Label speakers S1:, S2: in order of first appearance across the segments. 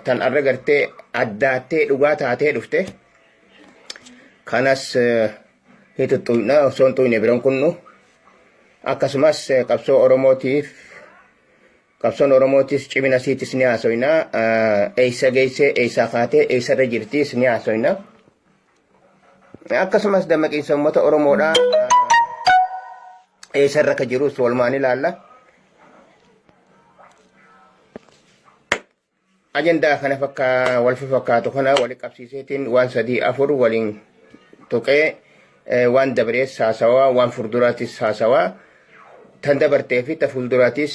S1: Tan arra gartee addaattee dhugaa taatee dhufte. Kanas ni tuttuqna osoo hin tuqne biran kunnu. Akkasumas qabsoo Oromootiif qabsoon Oromootis cimina isiitis ni haasoyna. Eessa geessee eessaa kaatee eessarra jirtis ni haasoyna. Akkasumas dammaqiinsa uummata Oromoodhaa eessarra akka jirus walumaan ilaalla. Ajandaa kana fakka wal fakkaatu kana wali qabsiiseetiin waan sadii afur waliin tuqee waan dabrees haasawaa waan fuulduraatis haasawaa tan dabartee fi ta fuulduraatis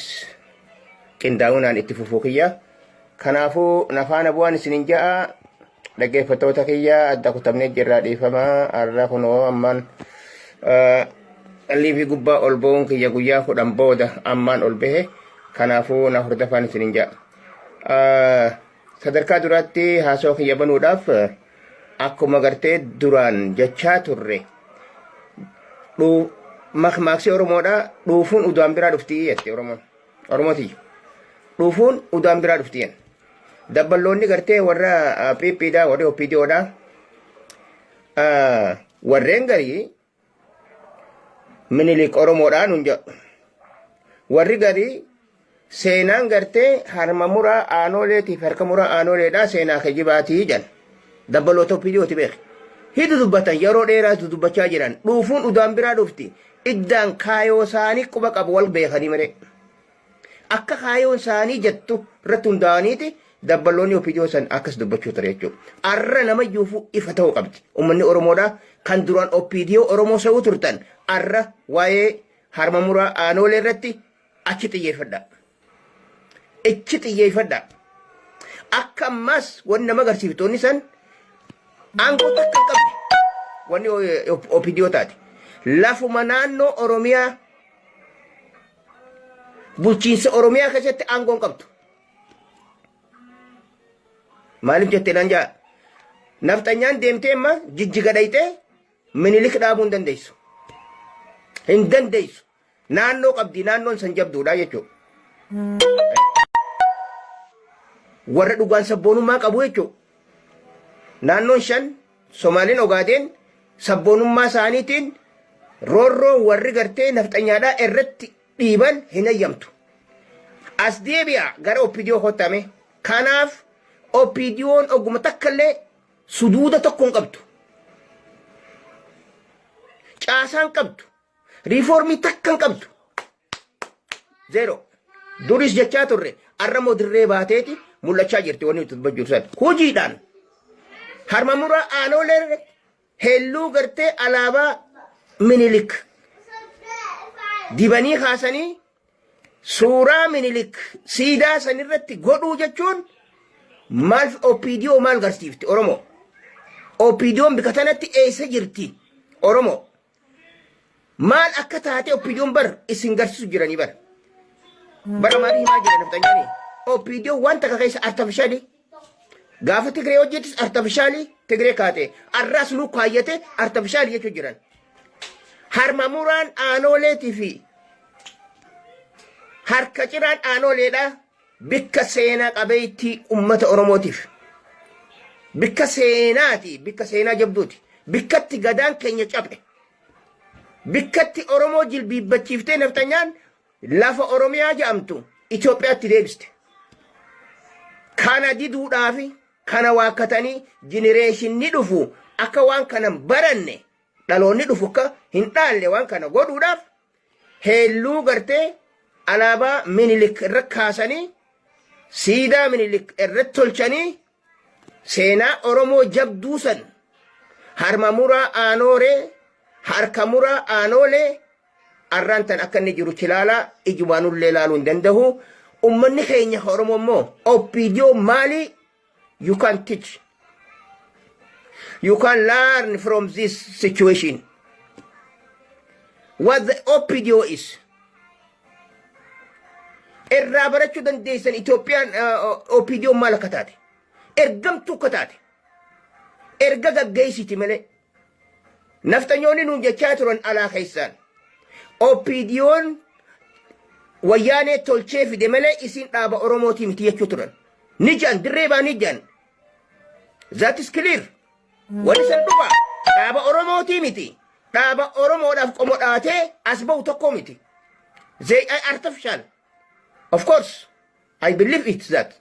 S1: qindaa'inaan itti fufuu kiyya. Kanaafuu na faana bu'aan isinin ja'a dhaggeeffattoota kiyya adda kutamnee jirraa dhiifama har'a kunoo ammaan liivii gubbaa ol ba'uun kiyya guyyaa 10 booda ammaan ol bahe kanaafuu na hordofaan isinin ja'a. Sadarkaa duraatti haasoo kiyya banuudhaaf akkuma gartee duraan jechaa turre makmaaksi Oromoodha dhuufuun udaan biraa dhufti jette Oromoon. Oromoo tiyya. Dhuufuun udaan biraa dhufti jenna. Dabballoonni gartee warra PPdha warri OPDOdha. Warreen garii Minilik Oromoodhaa nun jedhu. Warri garii seenaan gartee harma muraa aanoleetiif harka muraa aanoleedhaa seenaa kijibaatii jedhan. Dabbaloota OPDOti beeki. Hidu dubbatan yeroo dheeraa dubbachaa jiran dhuufuun udaan biraa dhufti. Iddaan kaayoo isaanii quba qabu wal beekanii malee. Akka kaayoon isaanii jettu irratti hundaa'aniiti dabballoonni OPDO san akkas dubbachuu ture jechuudha. Arra nama iyyuufuu ifa ta'uu qabdi. Uummanni Oromoodhaa kan duraan OPDO Oromoo se'uu turtan arra waa'ee harma muraa aanoolee irratti achi xiyyeeffadha. Ichi xiyyeeffadha. Akka ammaas wanni nama agarsiiftoonni san aangoo takka hin qabne wanni OPDO taate. Lafuma naannoo Oromiyaa bulchiinsa Oromiyaa keessatti aangoo hin qabdu. Maaliif jettee naan jaa? Nafxanyaan deemtee amma jijjiga dhayxee Minilik dhaabuu hin dandeessu. Hin dandeessu. Naannoo qabdi naannoon san jabduudha jechuudha. Warra dhugaan sabboonummaa qabu jechuudha. Naannoon shan Somaaliin Ogaadeen sabboonummaa isaaniitiin roorroo warri gartee nafxanyaadhaa irratti dhiiban hin hayyamtu. As deebi'a gara OPDO kottame. Kanaaf OPDOn oguma takka illee suduuda tokko hin qabdu. Caasaan qabdu. Riifoormii takka hin qabdu. Zeero. Duris jechaa turre arra immoo dirree baateeti mul'achaa jirti wanni nuti dubbachuu san. Hojiidhaan harma muraa aanoolee irratti helluu gartee alaabaa Minilik dibanii kaasanii suuraa Minilik siidaa san irratti godhuu jechuun maal OPDO maal garsiifti Oromoo? OPDOn bika tanatti eessa jirti Oromoo? Maal akka taate OPDOn bar isin garsiisu jiranii bar. Bara maalii himaa jiran nafxanyaanii? OPDO waan takka keessa artifishaalii. Gaafa Tigree hojjetis artifishaalii Tigree kaate. Arraas nu kaayyate artifishaalii jechuu jiran. Harma muraan aanooleetii fi harka ciraan aanooleedha bikka seenaa qabeettii ummata Oromootiif. Bikka seenaati, bikka seenaa jabduuti. Bikkatti gadaan keenya caphe. Bikkatti Oromoo jilbiibbachiiftee nafxanyaan lafa Oromiyaa jedhamtu Itoophiyaatti deebiste. Kana diduudhaafi kana waakkatanii jinereeshinni dhufu akka waan kana hin baranne dhaloonni dhufu akka hin dhaalle waan kana godhuudhaaf heelluu gartee alaabaa Minilik irra kaasanii siidaa Minilik irratti tolchanii seenaa Oromoo jabduu san harma muraa aanooree harka muraa aanoolee arraan tan akka inni jiru chilaalaa ijumaanullee laaluu hin danda'u. Ummanni keenya Oromoo immoo OPDO maalii you can teach. You can learn from this situation. What the OPDO is. Irraa barachuu dandeessan Itoophiyaan OPDO maal akka taate. Ergamtuu akka taate. Erga gaggeessiti malee. Nafxanyoonni nuun jechaa turan alaa keessaan. OPDOn wayyaanee tolchee fide malee isin dhaaba Oromootii miti jechuu turan. Ni jedhan, dirree baanii jedhan. That is clear. Wanni san dhufa dhaaba Oromootii miti. Dhaaba Oromoodhaaf qomo dhaatee as bahu tokko miti. They are artificial. Of course, I believe it that.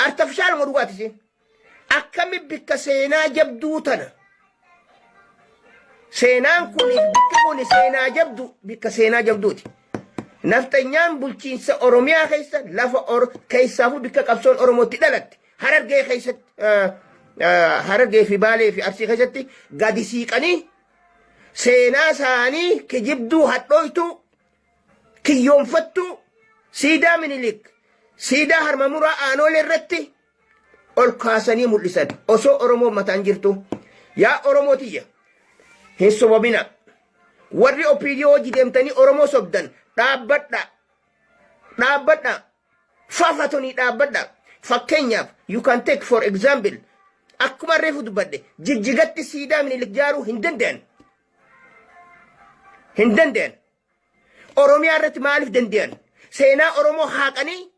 S1: Artificial ma dhugaati isin. Akkami bikka seenaa jabduu tana. Seenaan kun, bikki kun seenaa jabdu, bikka seenaa jabduuti. Nafxanyaan bulchiinsa Oromiyaa keessa lafa keessaafuu bikka qabsoon Oromootti dhalatte. Harargee keessatti, Harargee fi Baalee fi Arsii keessatti gadi siiqanii seenaa isaanii kijibduu, hadhooytuu, kiyyoonfattuu, siidaa Minilik, siidaa harmamuraa Aanolee irratti ol kaasanii mul'isan osoo Oromoon mataan jirtu. Yaa Oromoo tiyya, hin sobamina. Warri OPDO hojii deemtanii Oromoo sobdan, dhaabbadha. Dhaabbadha. Fafatanii dhaabbadha. Fakkeenyaaf, you can take for example, akkuma reefu dubbadhe, Jijjigatti siidaa Minilik jaaruu hin danda'an. Hin danda'an. Oromiyaa irratti maaliif danda'an? Seenaa Oromoo haaqanii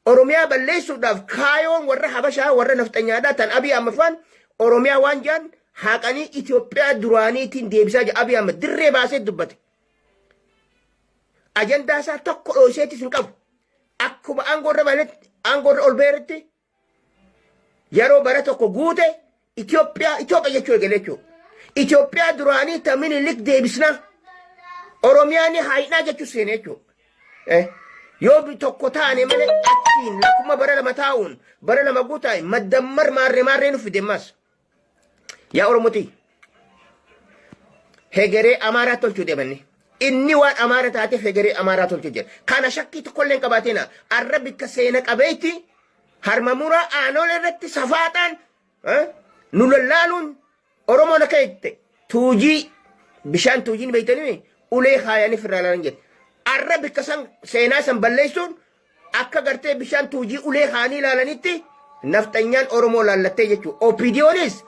S1: Oromiyaa balleessuudhaaf kaayoon warra Habashaa, warra nafxanyaadhaa tan Abiy Ahmed faan, Oromiyaa waan jedhan haaqanii Itoophiyaa duraaniitiin deebisaa jira. Abiy Ahmed dirree baasee dubbate. Ajandaa isaa tokko dhooseetis hin qabu. Akkuma aangoorra baletti, aangoorra ol beeretti, yeroo bara tokko guute Itoophiyaa Itoophiyaa jechuu eegale jechuudha. Itoophiyaa duraanii ta Minilik deebisnaa, Oromiyaa ni haayinaa jechuu seene jechuudha. Yoo tokko taane malee achiin lakkuma bara 2 taa'uun bara 2 guutaa'e maddammar maarree maarree nu fide ammas. Yaa Oromotii, hegeree Amaaraa tolchuu deemanni. Inni waan Amaara taateef hegeree Amaaraa tolchuu jira. Kana shakkii tokkollee hin qabaatina. Arra bikka seena qabeetti harma muraa Aanolee irratti safaaxaan nu lallaaluun, Oromoon akka jette tuujii bishaan tuujiin beektanii ulee kaayanii firraa laalan jette. Arra bikka san seenaa san balleessuun akka gartee bishaan tuujii ulee kaanii ilaalanitti nafxanyaan Oromoo laallattee jechuudha. OPDOnis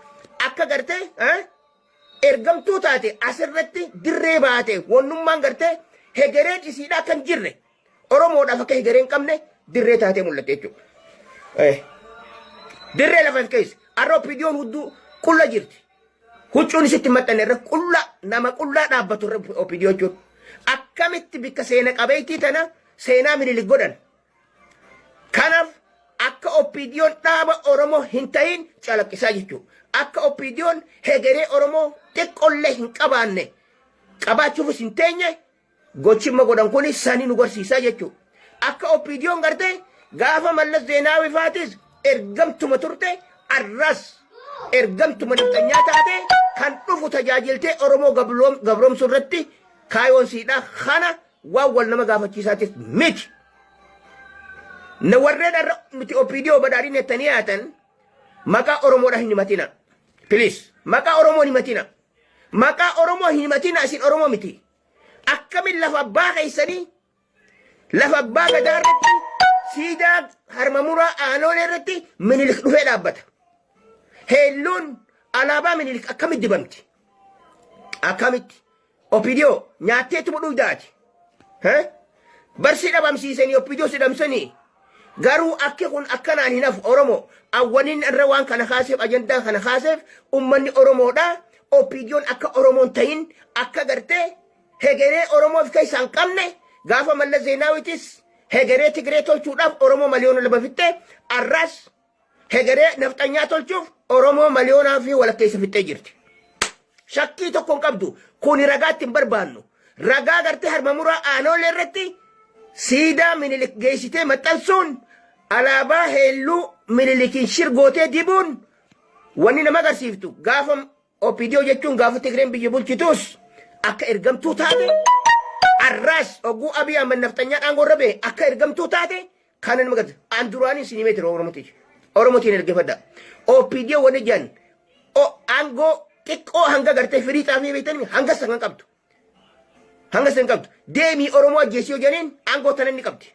S1: akka gartee ergamtuu taate asirratti dirree baate, wannummaan gartee hegereen isiidhaa kan jirre, Oromoodhaaf akka hegeree hin qabne dirree taatee mul'atte jechuudha. Dirree lafa keessa har'a OPDOn hudduu qulla jirti. Huccuun isitti maxxanne irra qulla, nama qullaa dhaabbatu irra OPDO jechuudha. Akkamitti bikka seena qabeettii tana seenaa Minilik godhan? Kanaaf akka OPDOn dhaaba Oromoo hin ta'in calaqqisaa jechuudha. Akka OPDOn hegeree Oromoo xiqqollee hin qabaanne, qabaachuufis hin teenye, gochimma godhan kun sani nu garsiisaa jechuudha. Akka OPDOn gartee gaafa Mallas Zeenaawii faatis ergamtuma turte, arras ergamtuma nafxanyaa taate, kan dhufu tajaajiltee Oromoo gabroomsuu irratti kaayoon siidhaa kana waan wal nama gaafachiisaatis miti. Na warreen arra nuti OPDO badhaadhina jettanii yaatan, maqaa Oromoodha hin himatina. Please, maqaa Oromoo hin himatina. Maqaa Oromoo hin himatina, isin Oromoo miti. Akkamiin lafa abbaa keessanii, lafa abbaa gadaa irratti, siidaa harma muraa Aanolee irratti Minilik dhufee dhaabbata? Heelluun alaabaa Minilik akkamitti dibamti? Akkamitti? OPDO nyaatteetuma dhugdaati. Barsi dhabamsiisanii OPDO si dhabamsanii. Garuu akki kun akkanaan hin hafu. Oromoo awwaniin irra waan kana kaaseef, ajandaa kana kaaseef, ummanni Oromoodha. OPDOn akka Oromoon ta'in, akka gartee hegeree Oromoof keessaa hin qabne, gaafa Mallas Zeenaawitis hegeree Tigree tolchuudhaaf Oromoo 2 miliyoona fixxee, arraas hegeree nafxanyaa tolchuuf Oromoo miliyoonaa fi walakkeessa fixxee jirti. Shakkii tokko hin qabdu. Kuni ragaatti hin barbaannu. Ragaa gartee harma muraa Aanolee irratti siidaa Minilik geessitee maxxansuun, alaabaa heelluu Minilikiin shirgootee dibuun, wanni nama agarsiiftu gaafa OPDO jechuun gaafa Tigreen biyya bulchitus akka ergamtuu taate, arraas oguu Abiy Ahmed nafxanyaa aangoo irra bahe akka ergamtuu taate kana nama agarsiisa. An duraanii isin himee ture Oromooti. Oromotiin ergifadha. OPDO wanni jedhan aangoo xiqqoo hanga gartee firii xaafii beektanii hanga san kan qabdu. Hanga san qabdu. Deemii Oromoo ajjeesii yoo jedhaniin aangoo tana inni qabdi.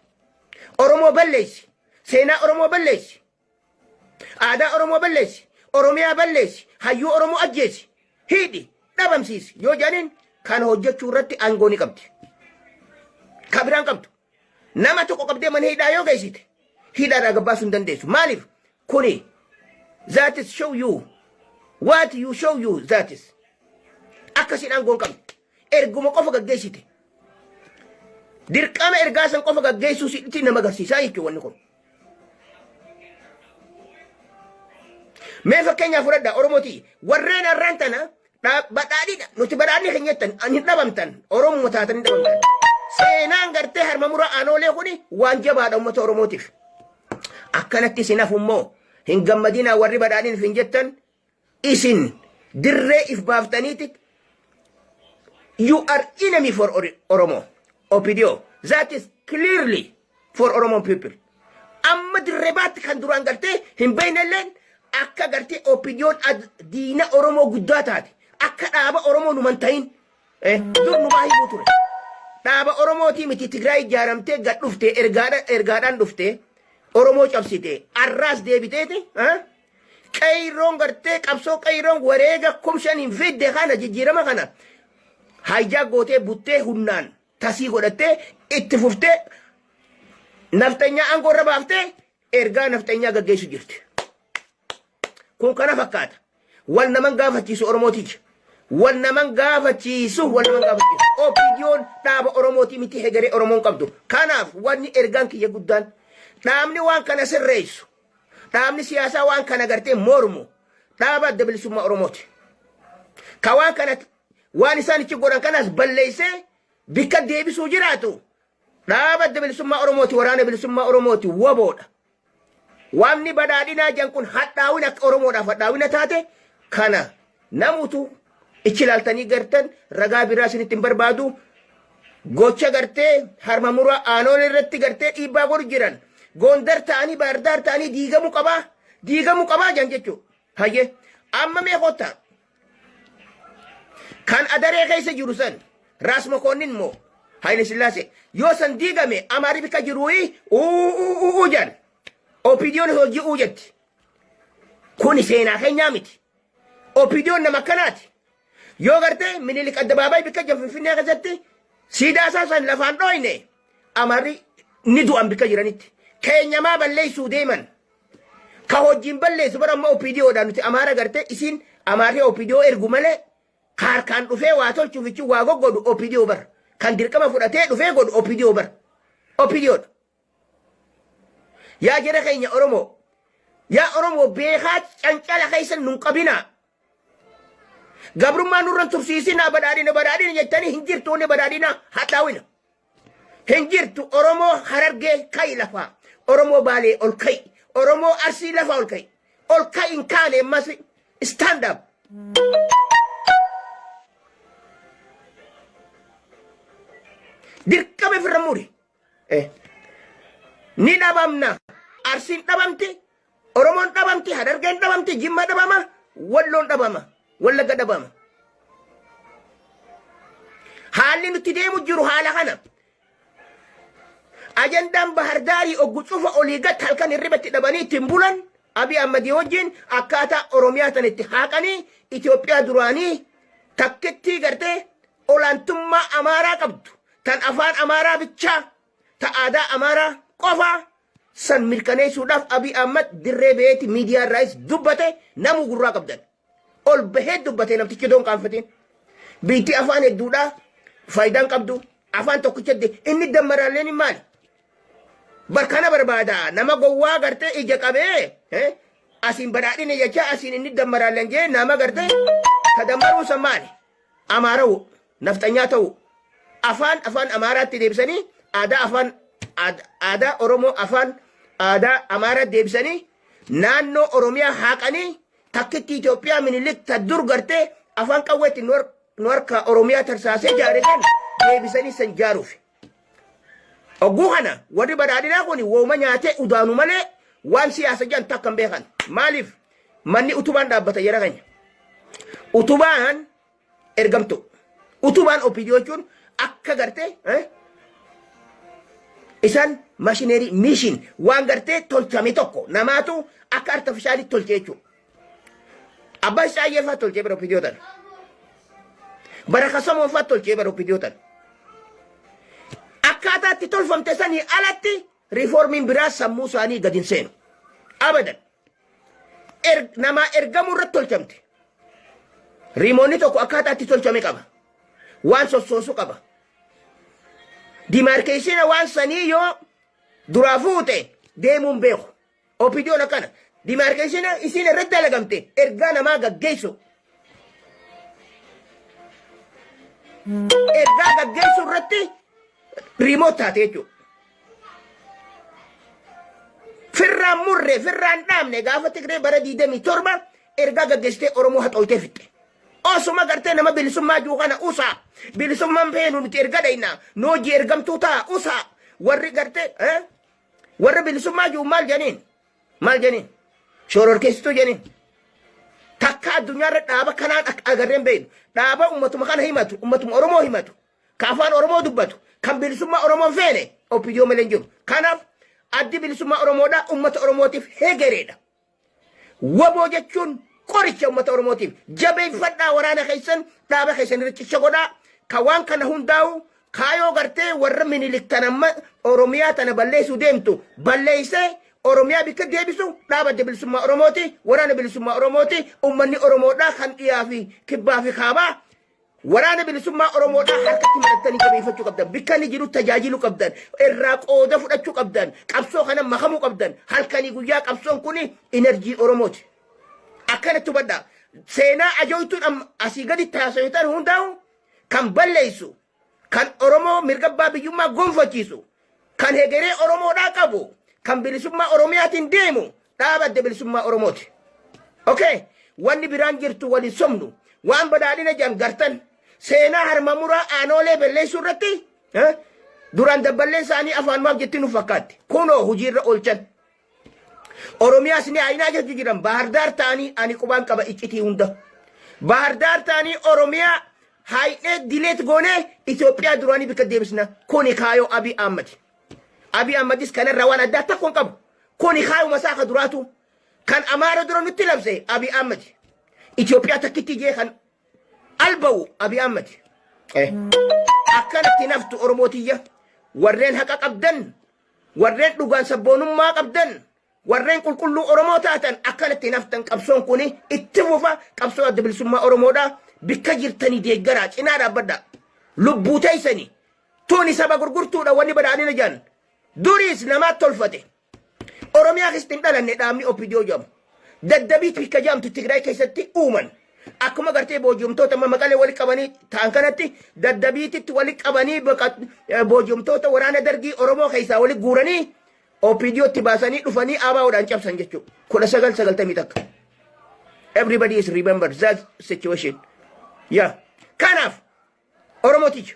S1: Oromoo balleessi. Seenaa Oromoo balleessi. Aadaa Oromoo balleessi. Oromiyaa balleessi. Hayyuu Oromoo ajjeesi. Hidhi. Dhabamsiisi. Yoo jedhaniin kana hojjechuu irratti aangoo ni qabdi. Ka biraan qabdu. Nama tokko qabdee mana hidhaa yoo geessite, Hidhaadhaa gabbaasuu hin dandeessu. Maaliif? Kuni that is show you what you show you that is akkasiin aangoo hin qabne. Erguma qofa gaggeessite. Dirqama ergaa san qofa gaggeessuu sitti nama agarsiisaa jechuudha wanni kun. Mee fakkeenyaaf fudhadhaa Oromootii warreen har'aan tana badhaadhidha nuti badhaadhni keenya jettan hin dhabamtan Oromuma taatan hin dhabamtan. Seenaan gartee harma muraa aanoolee kuni waan jabaadha uummata Oromootiif. Akkanatti isin hafu immoo hin gammadinaa warri badhaadhin hin jettan isin dirree if baaftaniiti. You are enemy for Oromo OPDO. That is clearly for Oromo people. Amma dirree baatti kan duraan gartee hin beeknelleen akka gartee OPDOn diina Oromoo guddaa taate, akka dhaaba Oromoo numan ta'in dur numaa himuu ture. Dhaaba Oromootii miti, Tigraay ijaaramtee gad dhufte, ergaadhaan dhufte, Oromoo cabsite, arraas deebiteeti. Qeeyroon gartee qabsoo qeeyroon wareega 5,000n fidde kana, jijjiirama kana haijaa gootee buttee humnaan tasii godhattee itti fuftee nafxanyaa aangoo irra baaftee ergaa nafxanyaa gaggeessu jirti. Kun kana fakkaata. Wal naman gaafachiisu Oromooticha. Wal naman gaafachiisu, wal naman gaafachiisu. OPDOn dhaaba Oromootii miti, hegeree Oromoon qabdu. Kanaaf wanni ergaan kiyya guddaan, dhaabni waan kana sirreessu, dhaabni siyaasaa waan kana gartee mormu dhaaba Adda Bilisummaa Oromooti. Ka waan kana, waan isaan ichi godhan kanas balleessee bikka deebisuu jiraatu dhaaba Adda Bilisummaa Oromooti, Waraana Bilisummaa Oromooti, WBOdha. Waamni badhaadhinaa jan kun hadhaawina akka Oromoodhaaf hadhaawina taate kana namutu ichi ilaaltanii gartan, ragaa biraa isinitti hin barbaadu. Gocha gartee harma muraa aanoon irratti gartee dhiibbaa godhu jiran, Gondar ta'anii Baardaar ta'anii diigamuu qabaa, diigamuu qabaa jan jechuudha. Hayyee, amma mee kottaa kan adaree keessa jiru san, Raas Mokonnin moo Haile Sillaasee yoo san diigame Amaari bika jiruuyi uu jan OPDOn hojii uu jetti. Kuni seenaa keenyaa miti. OPDOn nama akkanaati. Yoo gartee Minilik addabaabaayii bikka jiran Finfinnee keessatti siidaa isaa san lafaan dhooyne, Amaarri ni du'an bikka jiranitti. Keenyamaa balleessuu deeman. Ka hojiin balleessu bara amma OPDOdhaan nuti Amaara gartee isiin Amaarri OPDO ergu malee ka harkaan dhufee waa tolchuuf ichi waa goggodhu OPDO bara. Kan dirqama fudhatee dhufee godhu OPDO bara. OPDOdha. Yaa jara keenya Oromoo. Yaa Oromoo, beekaa cancala keessa nun qabinaa. Gabrummaa nurra hin tursiisinaa. Badhaadhina badhaadhina jettanii hin jirtu, wanni badhaadhina hadhaawina. Hin jirtu. Oromoo Harargee ka'i lafaa. Oromoo Baalee ol ka'i. Oromoo Arsii lafaa ol ka'i. Ol ka'i, hin kaane ammas stand up. Dirqama ofirra muri. Ni dhabamna. Arsiin dhabamti. Oromoon dhabamti. Harargeen dhabamti. Jimma dhabama. Walloon dhabama. Wallagga dhabama. Haalli nuti deemu jiru haala kana. Ajandaan Bahardaarii oggu cufa olii gad halkan hirribatti dhabanii ittiin bulan Abiy Ahmadii wajjin akkaataa Oromiyaa tan itti haaqanii Itoophiyaa duraanii takkittii gartee olaantummaa Amaaraa qabdu, tan afaan Amaaraa bichaa, ta aadaa Amaaraa qofaa san mirkaneessuudhaaf Abiy Ahmad dirree beeti miidiyaa irraayis dubbate, namuu gurraa qabdan. Ol bahee dubbate namtichi doon qaanfatiin. Biitti afaan hedduudhaa faayidaan qabdu afaan tokkicha inni dammaraalleen maali? Barkana barbaada nama gowwaa gartee ija qabee asiin badhaadhina jecha asiin inni dammaraalleen jee nama gartee ta dammaruun san maali? Amaarawu nafxanyaa ta'u afaan afaan Amaaraatti deebisanii aadaa afaan aadaa Oromoo afaan aadaa Amaaraatti deebisanii naannoo Oromiyaa haaqanii takkitti Itoophiyaa Minilik ta dur gartee afaan qawweetti nu harka Oromiyaa tarsaasee jaare san deebisanii san jaaruuf. Ogguu kana warri badhaadhinaa kun wooma nyaatee udaanu malee waan siyaasa jedhan takka hin beekan. Maaliif? Manni utubaan dhaabbata jara keenya. Utubaan ergamtu. Utubaan OPDO jechuun akka gartee isaan maashineerii mishin waan gartee tolchame tokko namaatu akka artifishaalitti tolche jechuudha. Abbaa Isaayyee fa'aa tolchee bara OPDO tana. Baraka Samoo fa'aa tolchee bara OPDO tana. Akkaataa itti tolfamte sanii alatti riifoormiin biraa sammuu isaanii gad hin seenu. Abadan. Namaa ergamuu irratti tolchamte. Riimoonni tokko akkaataa itti tolchame qaba. Waan sossoosu qaba. Dimaarkeeshina waan sanii yoo duraa fuute deemuun beeku. OPDOn akkana. Dimaarkeeshina isiin irratti dalagamte ergaa namaa gaggeessu. Ergaa gaggeessuu irratti riimoot taate jechuudha. Firraan murre, firraan dhaabne gaafa Tigree bara 27 ergaa gaggeessitee Oromoo haxooytee fixxe. Osuma gartee nama bilisummaa jiru kana usaa. Bilisummaan feenu nuti erga dhayna. Nu hojii ergamtuu ta'a usaa. Warri gartee warri bilisummaa jiru maal jedhaniin? Maal jedhaniin? Shororkeessituu jedhaniin. Takka addunyaarra dhaaba kanaan akka agarree hin beeknu. Dhaaba ummatuma kana himatu, ummatuma Oromoo himatu, ka afaan Oromoo dubbatu, kan bilisummaa Oromoo hin feene OPDO malee hin jiru. Kanaaf addi bilisummaa Oromoodhaa ummata Oromootiif hegereedha. Waboo jechuun qoricha uummata Oromootiif. Jabeeffadhaa waraana keessan dhaaba keessan irra cicha godhaa. Ka waan kana hundaa'u kaayoo gartee warra Minilik tan amma Oromiyaa tana balleessuu deemtu balleessee Oromiyaa bikka deebisu dhaaba adda bilisummaa Oromooti, waraana bilisummaa Oromooti, uummanni Oromoodhaa kan dhiyaa fi kibbaa fi kaabaa Waraana bilisummaa Oromoodhaa harkatti maratanii jabeeffachuu qabdan. Bikka inni jiru tajaajiluu qabdan. Irraa qooda fudhachuu qabdan. Qabsoo kana makamuu qabdan. Halkanii guyyaa qabsoon kun inerjii Oromooti. Akkanatti hubadhaa. Seenaa ajooytuun amma asii gadi taasisan hundaa'u kan balleessu, kan Oromoo mirga abbaa biyyummaa gonfachiisu, kan hegeree Oromoodhaa qabu, kan bilisummaa Oromiyaatiin deemu dhaaba adda bilisummaa Oromooti. Okay, wanni biraan jirtu waliin somnu waan badhaadhina jedhan gartan seenaa harma muraa aanoolee balleessuu irratti duraan dabballeen isaanii afaan maaf jetti nu fakkaatti. Kunoo hojiirra oolchan. Oromiyaas ni ayinaa jechuu jiran Baahar ta'anii ani qubaan qaba iccitii hunda. Baahar ta'anii Oromiyaa haayidhee dileet goonee Itoophiyaa duraanii bikka deebisna. Kuni kaayoo Abiy Ahmad. Abiy Ahmadis kanarraa waan addaa takko hin qabu. Kuni kaayuma isaa ka duraatu. Kan Amaara dura nutti labse Abiy Ahmad. Itoophiyaa takkitti jee kan alba'u Abiy Ahmad. Akkanatti naftu Oromootiyya. Warreen haqa qabdan, warreen dhugaan sabboonummaa qabdan, warreen qulqulluu Oromoo taatan akkanatti naftan qabsoon kuni itti fufa qabsoo adda bilisummaa Oromoodha. Bikka jirtanii deeggaraa cinaa dhaabbadha. Lubbuu teessanii tuni saba gurgurtuudha wanni badhaadhina jedhan. Duriis namaatti tolfate. Oromiyaa keessatti hin dhalanne dhaabni OPDO jedhamu. Daddabiit bikka jedhamtu Tigraay keessatti uuman. Akkuma gartee booji'amtoota amma maqalee wali qabanii ta'an kanatti daddabiititti wali qabanii booji'amtoota waraana dargii Oromoo keessaa wali guuranii OPDOtti baasanii dhufanii ABOdhaan cabsan jechuudha. 1991. Everybody is remember that situation. Yeah. Kanaaf Oromoo tiyya.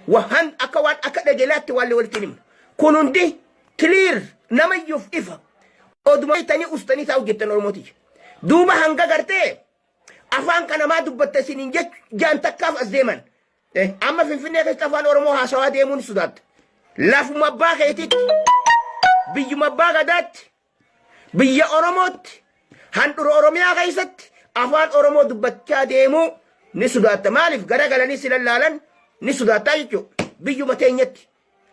S1: Wahan akka waan akka dhagelaatti waan walitti hin himnu. Kun hundi clear namayyuuf ifa. Oduma itanii ustanii taa'u jettan Oromoo tiyya. Duuba hanga gartee afaan kanamaa dubbatta isiniin jaan takkaaf as deeman. Amma Finfinnee keessatti afaan Oromoo haasawaa deemuun sodaatta. Lafuma abbaa keetitti, biyyuma abbaa gadaatti, biyya Oromootti, handhura Oromiyaa keessatti afaan Oromoo dubbachaa deemuu ni sodaatta. Maaliif garagalanii si lallaalan ni sodaattaa jechuudha. Biyyuma teenyatti.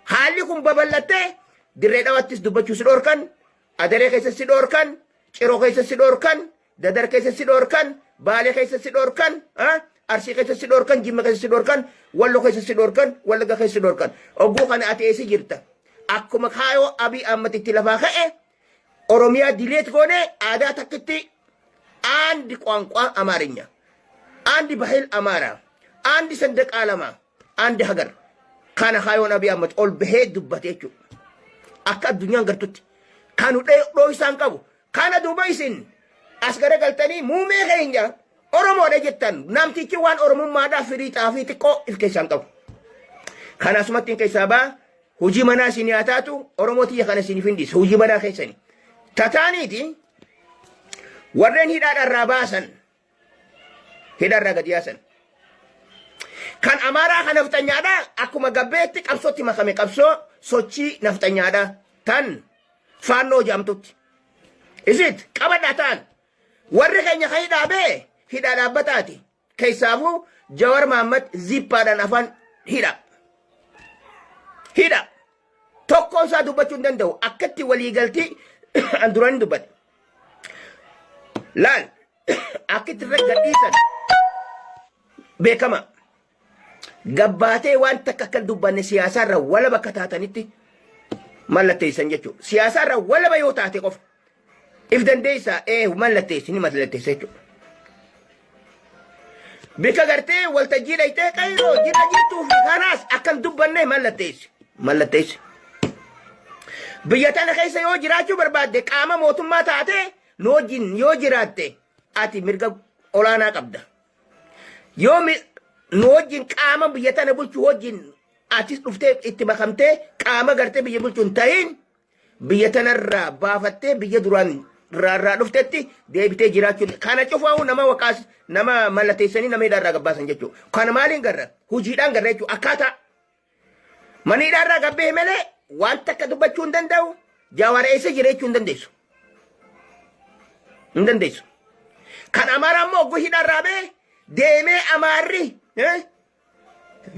S1: Haalli kun babal'attee dirree dhawattis dubbachuu si dhorkan, Adaree keessa si dhorkan, Ciroo keessa si dhorkan, Dadar keessa si dhorkan, Baalee keessa si dhorkan, Arsii keessa si dhorkan, Jimma keessa si dhorkan, Wallo keessa si dhorkan, Wallagga keessa si dhorkan. Ogguu kana ati eessa jirta? Akkuma kaayoo Abiy Ahmad itti lafaa ka'e Oromiyaa dileet goone aadaa takkitti አንድ ቋንቋ አማርኛ፣ አንድ ባህል አማራ፣ አንድ ሰንደቅ ዓላማ፣ አንድ ሀገር kana kaayoon Abiy Ahmad ol bahee dubbate jechuudha. Akka addunyaan gartutti kanu dhoo isaan qabu. Kana duuba isin as garagaltanii muumee keenya Oromoodha jettan namtichi waan Oromummaadhaa firii xaafii xiqqoo if keessaan qabu. Kana asumatti hin keessaa ba'a. Hojii manaa isin haa taatu Oromoo tiyya kana isiniif hin dhiisu hojii manaa keessani. Tataaniiti warreen hidhaadharraa baasan hidhaarraa gadi yaasan. Kan Amaaraa kan nafxanyaadhaa akkuma gabbeetti qabsootti makame qabsoo sochii nafxanyaadhaa tan faannoo jedhamtutti. Isit qabadhaa ta'an warri keenya kan hidhaa bee hidhaa dhaabbataati. Keessaafuu Jawar Mahammad zippaadhaan afaan hidha. Hidha. Tokkoon isaa dubbachuu hin danda'u. Akkatti waliigaltii an duraan hin dubbadhe. Laal akkitti irra gadhiisan beekama. Gabbaatee waan takka akka hin dubbanne siyaasaarra walaba akka taatanitti mallatteessan jechuudha. Siyaasaarra walaba yoo taate qofa. If dandeessaa ee mallatteessi ni mallatteessa jechuudha. Bika gartee waltajjii dhayxee qayroo jirra jirtuu fi kanaas akkan dubbanne mallatteessi. Mallatteessi. Biyya tana keessa yoo jiraachuu barbaadde qaama mootummaa taatee nu wajjin yoo jiraatte ati mirga olaanaa qabda. Yoo nu wajjin qaama biyya tana bulchu wajjin atis dhuftee itti makamtee qaama gartee biyya bulchu hin tahin biyya tanarraa baafattee biyya duraan irraa dhuftetti deebitee jiraachuun kana cufaa'u nama waqaas nama mallateessanii nama hidhaarraa gabbaasan jechuudha. Kana maaliin garra? Hojiidhaan garra jechuudha. Akkaataa mana hidhaarraa gabbee malee waan takka dubbachuu hin danda'u. Jawaar eessa jira jechuu hin dandeessu. Hin dandeessu. Kan Amaaraa immoo ogguu hidhaarraa ba'e deemee Amaarri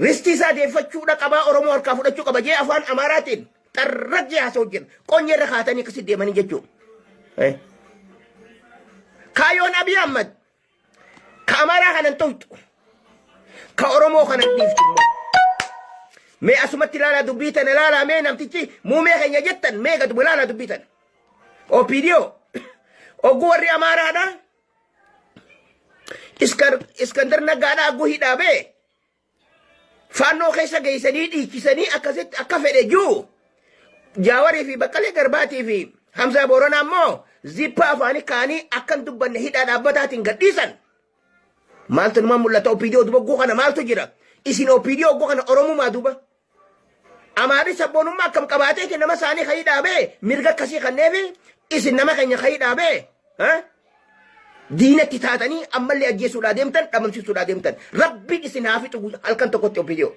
S1: Ristii isaa deeffachuudha qabaa Oromoo harkaa fudhachuu qaba jee afaan Amaaraatiin xarrag jee haasa'u jira. Qonyee irra kaatanii akkasitti deemanii jechuudha. Kaayyoon Abiy Ahmad ka Amaaraa kanan tuqxu ka Oromoo kanan dhiiftu immoo. Mee asumatti ilaalaa dubbii tana ilaalaa mee namtichi muumee keenya jettan mee gad ilaalaa dubbii tana. OPDO ogguu warri Amaaraadha Iskandar Naggaadhaa agguu hidhaa bee faannoo keessa geessanii dhiichisanii akkasitti akka fedhe jiru Jaawarii fi Baqqalee Garbaatii fi Hamzaa Booranaa immoo zippaa afaanii kaanii akka hin dubbanne hidhaa dhaabbataatiin gadhiisan. Maaltu numa mul'ata OPDO duba guu kana maaltu jira? Isin OPDO guu kana Oromumaa duba. Amaarri sabboonummaa akkam qabaateeti nama isaanii kan hidhaa bee mirga akkasii kanneefi isin nama keenya kan hidhaa bee diinatti taatanii ammallee ajjeesuudhaa deemtan dhabamsiisuudhaa deemtan rabbiin isin haa fixu halkan tokkotti OPDO.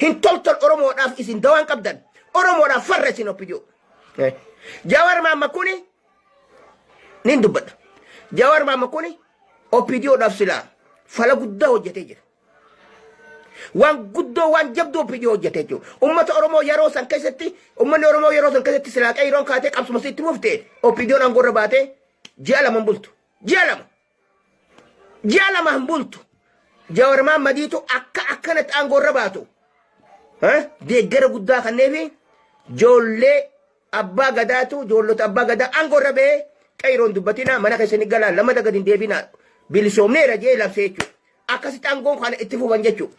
S1: Hin toltol Oromoodhaaf isin dawaan qabdan Oromoodhaaf farra isin OPDO. Jawaar Maamma kuni nin dubbadha. Jawaar Maamma kuni OPDOdhaaf silaa fala guddaa hojjetee jira. Waan guddoo waan jabduu OPDO hojjete jechuudha. Uummata Oromoo yeroo san keessatti uummanni Oromoo yeroo san keessatti silaa qeeyroon kaatee qabsuma itti fufte OPDOn aangoo irra baatee ji'a 2 hin bultu. Ji'a 2. Ji'a 2 hin bultu. Jawar Mahaammadiitu akka akkanatti aangoo irra baatu. Deeggara guddaa kanneefi ijoollee Abbaa Gadaatu ijoollota Abbaa Gadaa aangoo irra ba'ee qeeyroon dubbatinaa mana keessanii galaa lamada gadi hin deebinaa bilisoomneera jee labsee jechuudha. Akkasitti aangoon kana itti fufan jechuudha.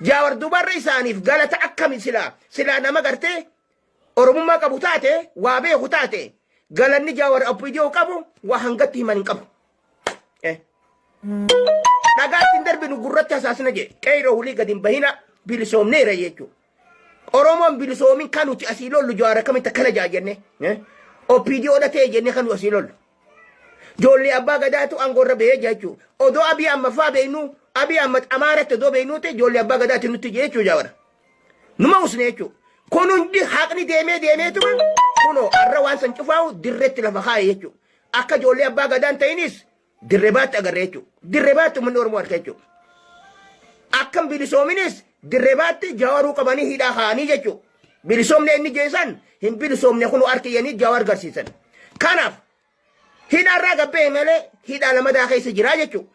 S1: Jaawar dubarra isaaniif galata akkami silaa silaa nama gartee Oromummaa qabu taate waa beeku taate galanni Jaawar OPDO qabu waa hangatti himan hin qabu. Dhagaatti hin darbinu gurratti hasaasna jee qeyroo hulii gadi hin bahina bilisoomneera jechuudha. Oromoon bilisoomin kan nuti asii lollu Jawaar akkamitti akkana jaa jenne. OPDO dha ta'e jenne kan nuti asii lollu. Ijoollee abbaa gadaatu aangoo irra bahee jira jechuudha. Odoo Abiy Ahmad faa beeknu Abiy Ahmad Amaaratti odoo beeknuu ta'e ijoollee abbaa gadaati nutti jee jechuudha Jawaar. Numa usne jechuudha. Kun hundi haqni deemee deemeetuma kunoo har'a waan san cufaa'u dirreetti lafa kaa'e jechuudha. Akka ijoollee abbaa gadaan ta'inis Dirree baatti agarre jechuudha. Dirree baatti uummanni Oromoo arga jechuudha. Akkam bilisoominis dirree baatti jawaruu qabanii hidhaa kaa'anii jechuudha. Bilisoomne inni jeesan hin bilisoomne kun harkiyyanii jawar garsiisan. Kanaaf hidhaarraa gabbee malee hidhaa lamadaa keessa jiraa jechuudha.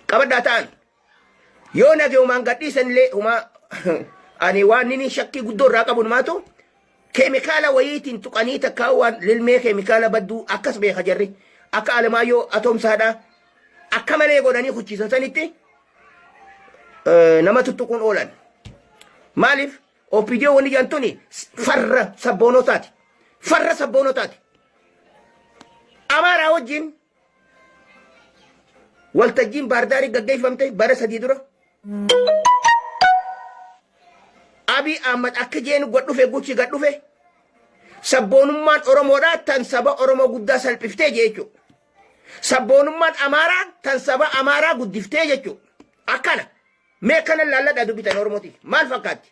S1: Qabadhaa ta'an yoo nageumaan gadhiisan illee humaa ani waan inni shakkii guddoo irraa qabu numaatu keemikaala wayiitiin tuqanii takkaa waan lilmee keemikaala badduu akkas beeka jarri akka Alamaayyoo Atoomsaadhaa akka malee godhanii kuchiisan sanitti nama tuttuquun oolan. Maaliif OPDO wanni jedhan tuni farra sabboonotaati. Farra sabboonotaati. Amaaraa wajjin waltajjiin Baardaarii gaggeeffamte bara 3 dura. Abiy Ahmad akka jeenu gad dhufe guchi gad dhufe sabboonummaan Oromoodhaa tan saba Oromoo guddaa salphiftee jee jechuudha. Sabboonummaan Amaaraa tan saba Amaaraa guddiftee jechuudha. Akkana mee akkana laalladhaa dubbitan Oromootiif maal fakkaatti?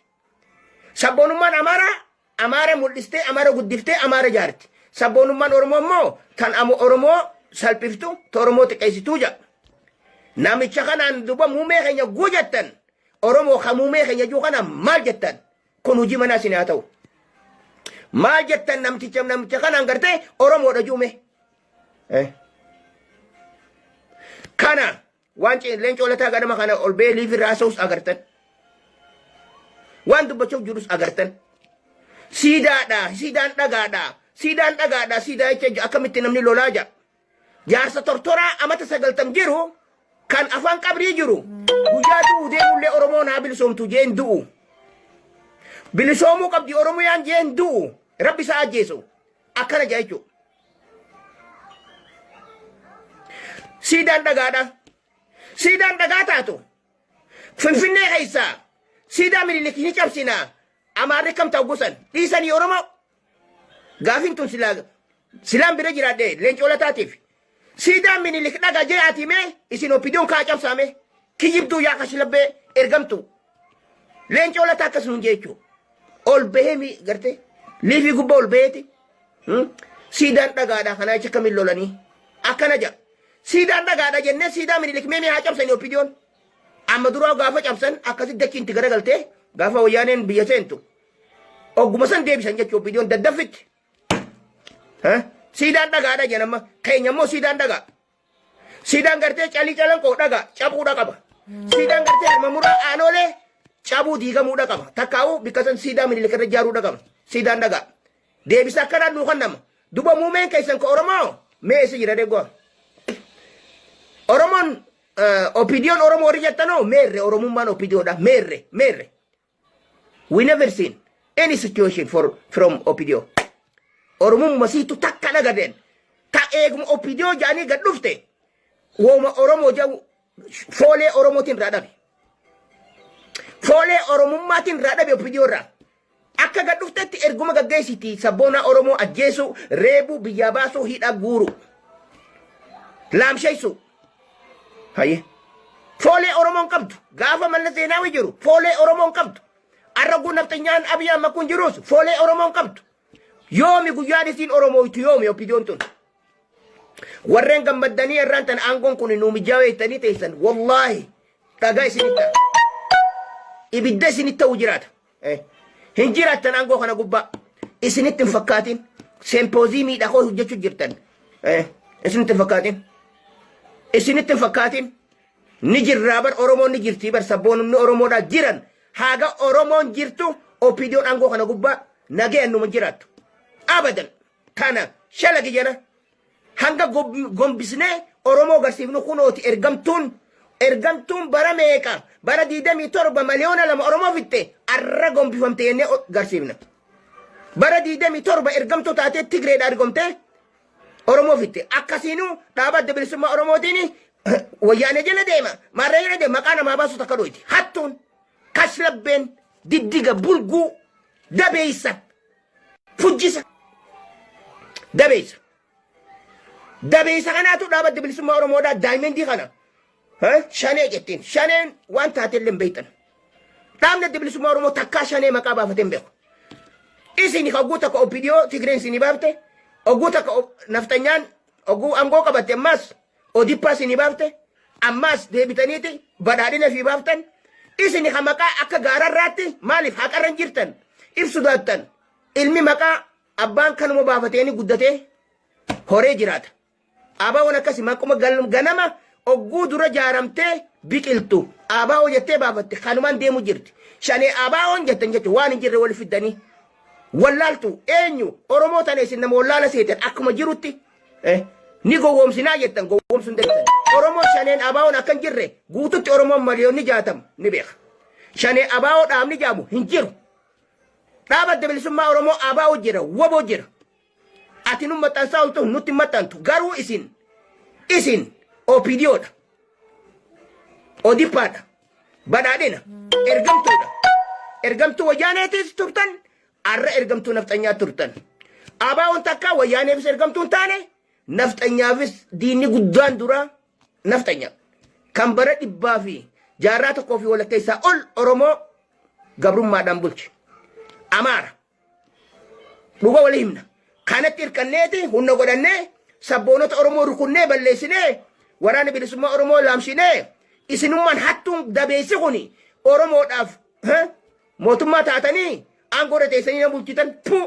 S1: Sabboonummaan Amaaraa Amaara mul'istee Amaara guddiftee Amaara jaarti. Sabboonummaan Oromoo immoo tan Oromoo salphiftu ta Oromoo xiqqeessituu jedha. Namicha kanaan duba muumee keenya guu jettan Oromoo ka muumee keenya juu kana maal jettan? Kun hojii manaa isin haa ta'u. Maal jettan namticha kanaan gartee Oromoodha juume. Kana waan Leencoo Lataa ganama kana ol ba'ee liif irraa haasa'us agartan. Waan dubbachuuf jirus agartan. Siidaadha, siidaan dhagaadha, siidaan dhagaadha, siidaa jecha akkamitti namni lolaa ja'a. Jaarsa tortoraa amata 90 jiru kan afaan qabrii jiru guyyaa du'u deemullee Oromoon haa bilisoomtu jeen du'u. Bilisoomuu qabdi Oromiyaan jeen du'u rabbi isaa ajjeesu akkana jaa jechuudha. Siidaan dhagaadha. Siidaan dhagaa taatu Finfinnee keessaa siidaa Minilik ni cabsina. Amaarri kam ta'u gosan dhiisanii Oromoo. Gaafiin tun silaa silaan bira jiraadhe Leencoo Lataatiif. Siidaan Minilik dhaga je'aati mee isin OPDOn kaa cabsaame kijibduu yaa kashlabbee ergamtu. Leencoo Lataa akkas nuun jechuu. Ol bahee mi gartee liifii gubbaa ol baheeti. Siidaan dhagaadha kanaa jecha akkamiin lolanii akkana jedha. Siidaan dhagaadha jennee siidaa Minilik mee mee haa cabsanii OPDOn. Amma duraa gaafa cabsan akkasitti dachiin itti garagaltee gaafa wayyaaneen biyya seentu. Ogguma san deebisan jechuun OPDOn daddaffitti. Siidaan dhagaadha jedhan amma keenya immoo siidaan dhagaa. Siidaan gartee calii calanqoo dhagaa cabuudha qaba. Siidaan gartee harma muraa aanolee cabuu diigamuudha qaba. Takkaa'uu bikka san siidaa Minilik irra ijaaruudha qaba. Siidaan dhagaa. Deebisa akkanaan nuu kannama. Duba muumeen keessan ka Oromoo mee eessa jira deeggoa. Oromoon OPDOn Oromoo warri jettanoo meerre Oromummaan OPDOdha meerre meerre. We never seen any situation for from OPDO. Oromumma siitu takka dhagadeen. Ta eeguma OPDO jedhanii gad dhufte wooma Oromoo jedhu foolee Oromootiin irraa dhabe. Foolee Oromummaatiin irraa dhabe OPDO irraa. Akka gad dhuftetti erguma gaggeessiti sabboonaa Oromoo ajjeesuu, reebuu, biyyaa baasuu, hidhaa guuruu. Laamsheessuu. Hayyee. Foolee Oromoon qabdu. Gaafa Mallas Zeenaawii jiru foolee Oromoon qabdu. Arra guun nafxanyaan Abiy Ahmad kun jirus foolee Oromoon qabdu. Yoomi guyyaan isiin Oromooytu yoomi OPDOn tun. Warreen gammaddanii irraan tan aangoon kun nuu mijaawee jettanii teessan wallaahi dhagaa isinitti ta'a. Ibidda isinitti ta'u jiraata. Hin jiraattan aangoo kana gubbaa. Isinitti hin fakkaatin. Seempoozimiidha koo hojjechuu jirtan. Isinitti hin fakkaatin. Isinitti hin fakkaatin. Ni jirraa bar Oromoon ni jirtii bar sabboonumni Oromoodhaa jiran. Haga Oromoon jirtu OPDOn aangoo kana gubbaa nagayaan numa jiraattu. Abadan. Kana shalagi jala. Hanga gombisnee Oromoo garsiifnu kunooti ergamtuun ergamtuun bara meeqa bara 27 miliyoona 2 Oromoo fixxe arra gombifamte jennee garsiifna. Bara 27 ergamtuu taatee Tigreedha ergamtee Oromoo fixxe. Akkasiinuu dhaaba adda bilisummaa Oromootiin wayyaanee jala deema maarree jala deema maqaa namaa baasu takka dhoyti. Hattuun kashlabbeen diddiga bulguu dabeessa fujjisa dabeessa. Dabeessa kanaatu dhaaba adda bilisummaa Oromoodhaa daayimendii kana shanee jettiin. Shaneen waan taatellee hin beektan. Dhaabni adda bilisummaa Oromoo takkaa shanee maqaa baafatee hin beeku. Isin hogguu takka OPDO Tigreen isinii baafte, hogguu takka nafxanyaan hogguu aangoo qabatte ammaas Odippaa isinii baafte, ammaas deebitaniiti badhaadhina fi baaftan. Isin ha maqaa akka gaararraatti maaliif haqarra hin jirtan? If sodaattan. Ilmi maqaa abbaan kanuma baafateeni guddatee horee jiraata. ABOn akkasi maquma ganama ogguu dura jaaramtee biqiltu ABO jettee baafatte kanumaan deemu jirti. Shanee ABOn jettan jechuun waan hin jirre wal fiddanii wallaaltu eenyu Oromoo tana isin nama wallaala seetan akkuma jirutti ni gowwoomsinaa jettan gowwoomsuu hin dandeessan. Oromoon shaneen ABOn akka hin jirre guututti Oromoon miliyoonni 60 ni beeka. Shanee ABO dhaabni jaamu hin jiru. Dhaaba adda bilisummaa Oromoo ABO jira, WBO jira. Ati nu maxxansaa oltu nutti hin maxxantu. Garuu isin OPDOdha. Odippaadha. Badhaadhina. Ergamtuudha. Ergamtuu wayyaaneetis turtan, arra ergamtuu nafxanyaa turtan. ABOn takka wayyaaneefis ergamtuu hin taane, nafxanyaafis diinni guddaan dura nafxanya. Kan bara dhibbaa fi jaarraa tokkoo fi walakkeessaa ol Oromoo gabrummaadhaan bulche. Amaara. Dhuga wali himna. Kanatti hirkanneeti humna godhannee sabboonota Oromoo rukunnee balleessinee waraana bilisummaa Oromoo laamshinee isinummaan hattuun dabeessi kuni Oromoodhaaf mootummaa taatanii Aangoo irra teessanii na bulchitan pu